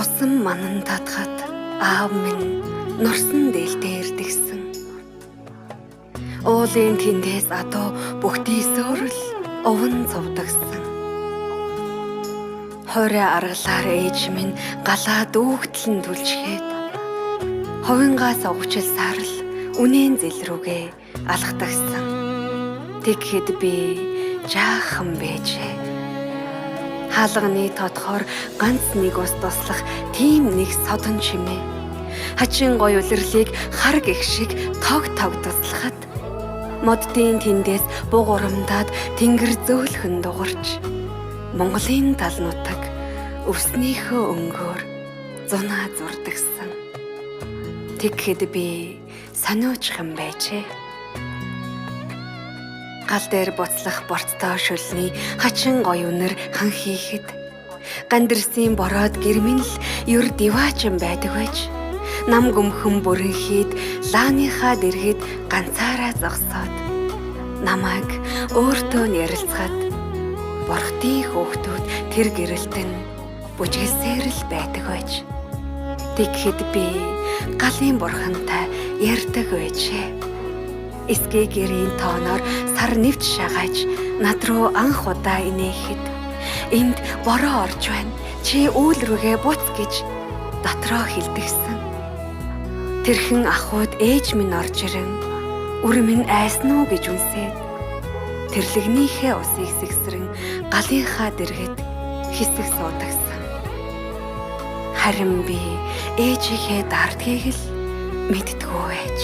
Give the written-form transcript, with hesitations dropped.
Усан манан татхад аав минь нурсан дээлтэй ирдэгсэн. Уулын тэндээс адуу бүхтийсөөр л овон цувдагсан. Хорой аргалаар ээж минь галаа дүүгтлэн түлжихэд ховингаас угчилсаар л үнэн зэл рүүгээ алхдагсан. Тэгэхэд би жаахан байжээ. Хаалганы тодхоор ганц нэг ус туслах тийм нэг содон чимээ. Хачин гоё улирлыг хар гэх шиг тог тог туслахад моддын тэндээс буг урамдаад тэнгэр зөөлхөн дугарч Монголын тал нутаг өвснийхөө өнгөөр зунаа зурдагсан. Тэгэхэд би сониучхан байжээ. Гал дээр буцлах борцтой шүлний хачин гоё үнэр хан хийхэд гандэрсийн бороод гэрмэн л ер диваачин байдаг байж нам гүмхэн бүрэнхийд лааныхаа дэргэд ганцаараа зогсоод намайг өөртөө нь ярилцахад бурхтын хөөхтүүд тэр гэрэлтэн бүжгэлсээр л байдаг байж. Тэгэхэд би галын бурхантай ярьдаг байжээ. Эсгээ гэрийн тооноор сар нэвч шагааж над руу анх удаа инээхэд энд бороо орж байна. Чи үүл рүүгээ буц гэж дотроо хэлдэгсэн. Тэрхэн ахуйд ээж минь орж ирэн үр минь айсан уу гэж үнсээд тэрлэгнийхээ усыг сэгсрэн галынхаа дэргэд хэсэг суудагсан. Харин би ээжийнхээ дардгийг л мэддэггүй байж.